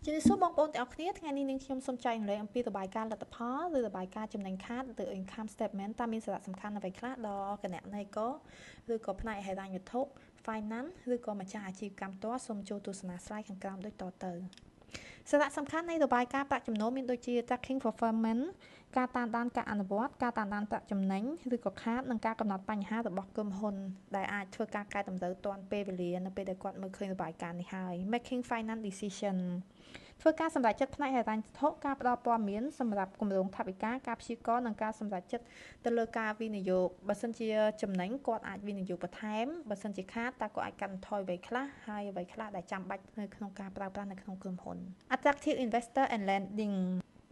ជំរាបសួរបងប្អូនទាំងអស់គ្នាថ្ងៃនេះនាងខ្ញុំសូមចែករំលែកអំពីរបាយការណ៍លទ្ធផលឬរបាយការណ៍ចំណេញខាតឬ income statement តើមានសារៈសំខាន់អ្វីខ្លះដល់គណនេយ្យករឬក៏ផ្នែកហិរញ្ញវត្ថុ finance ឬក៏ម្ចាស់អាជីវកម្មផ្ទាល់សូមចូលទស្សនា slide ខាងក្រោមដូចតទៅសារៈសំខាន់នៃរបាយការណ៍ប្រាក់ចំណូលមានដូចជា tracking performance ការតាមដានការអនុវត្តការតាមដានប្រាក់ចំណេញឬក៏ខាតនិងការកំណត់បញ្ហារបស់ក្រុមហ៊ុនដែលអាចធ្វើការកែតម្រូវទាន់ពេលវេលានៅពេលដែលគាត់មើលឃើញរបាយការណ៍នេះហើយ making finance decision ធ្វើការសម្រេចចិត្តផ្នែកហិរញ្ញវត្ថុការផ្ដល់ព័ត៌មានសម្រាប់គម្រោងថវិកាការព្យាករណ៍និងការសម្រេចចិត្តទៅលើការវិនិយោគបើសិនជាចំណេញគាត់អាចវិនិយោគបន្ថែមបើសិនជាខាតតើគាត់អាចកាត់បន្ថយអ្វីខ្លះហើយអ្វីខ្លះដែលចាំបាច់នៅក្នុងការប្រើប្រាស់នៅក្នុងក្រុមហ៊ុន Attractive investor and lending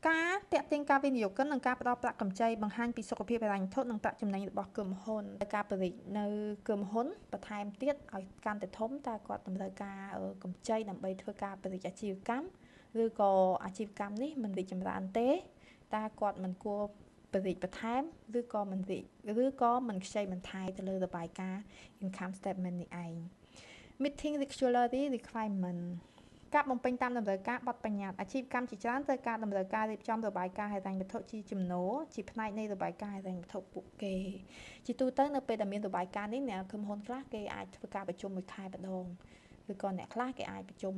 ការទាក់ទាញការវិនិយោគិននិងការផ្ដល់ប្រាក់កម្ចីបង្ហាញពីសុខភាពហិរញ្ញវត្ថុនិងប្រាក់ចំណេញរបស់ក្រុមហ៊ុនការពង្រីកនៅក្រុមហ៊ុនបន្ថែមទៀតឲ្យកាន់តែធំតើគាត់តម្រូវការកម្ចីដើម្បីធ្វើការពង្រីកអាជីវកម្មឬក៏អាជីវកម្មនេះមិនរីកចម្រើនទេតើគាត់មិនគួរពង្រីកបន្ថែមឬក៏មិនរីកឬក៏មិនខ្ចីបន្ថែមទៅលើរបាយការណ៍ income statement នេះឯង Meeting regulatory requirement ការបំពេញតាមតម្រូវការបទបញ្ញត្តិអាជីវកម្មជាច្រើនត្រូវការតម្រូវការរៀបចំរបាយការណ៍ហិរញ្ញវត្ថុជាចំណូលជាផ្នែកនៃរបាយការណ៍ហិរញ្ញវត្ថុពួកគេជាទូទៅនៅពេលដែលមានរបាយការណ៍នេះអ្នកក្រុមហ៊ុនខ្លះគេអាចធ្វើការប្រជុំមួយខែម្ដងឬក៏អ្នកខ្លះគេអាចប្រជុំ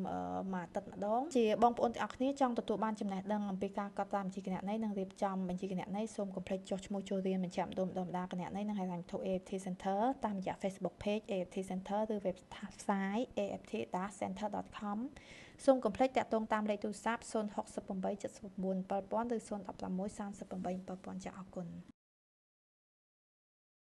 មួយអាទិត្យម្ដងជាបងប្អូនទាំងអស់គ្នាចង់ទទួលបានចំណេះដឹងអំពីការកត់ត្រាបញ្ជីគណនេយ្យនិងរៀបចំបញ្ជីគណនេយ្យសូមកុំភ្លេចចុះឈ្មោះចូលរៀនបញ្ជាក់ម្ដងម្ដងគណនេយ្យនិងហិរញ្ញវត្ថុ AFT Center តាមរយៈ Facebook Page AFT Center ឬ website aft-center.com សូមកុំភ្លេចតាក់ទងតាមលេខទូរស័ព្ទ068 79 7000ឬ016 38 7000ចា៎អរគុណ។